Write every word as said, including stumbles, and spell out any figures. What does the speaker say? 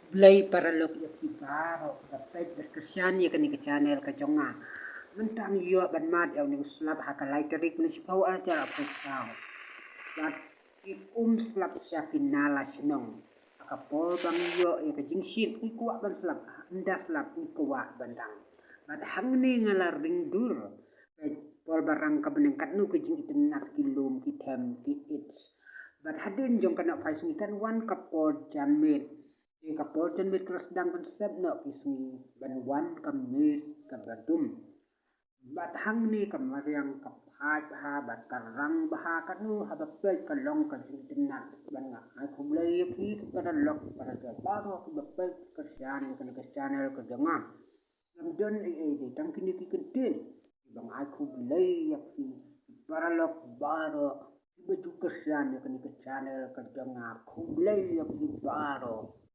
Khublei paralok ïa phi baroh kiba peit bad kyrshan ïa kane ka channel ka jong nga. Mynta ngi ïoh ban mad ïa une u slap ha ka lai tarik u bnai shiphew arhajar arphew saw. Bad ki um slap sha ki nala shnong. Ha ka por ba ngi ïoh ïa ka jingshit ngi kwah ban slap, ynda slap ngi kwah ban rang. Bad hangne nga la ring dur. Ka por ba rang ka bneng katno ka jingitynnad ki lum ki them ki its. Bad hadien jong ka nongphai sngi kan wan ka por janmiet. Te ka por janmiet ka la sdang ban sep noh ki sngi ban wan ka miet kaba dum. Bad hangne ka mariang ka phai bha bad ka rang bha katno haba peit ka long ka jingitynnad. Bad nga ai khublei ïa phi ki paralok parajor baroh kiba peit kyrshan ïa kane ka channel ka jong nga. Ngam don ei ei dei tang kine ki kyntien kiba nga ai khublei ïa phi ki paralok baroh kiba ju kyrshan ïa kane ka channel ka jong nga. Khublei ïa phi baroh.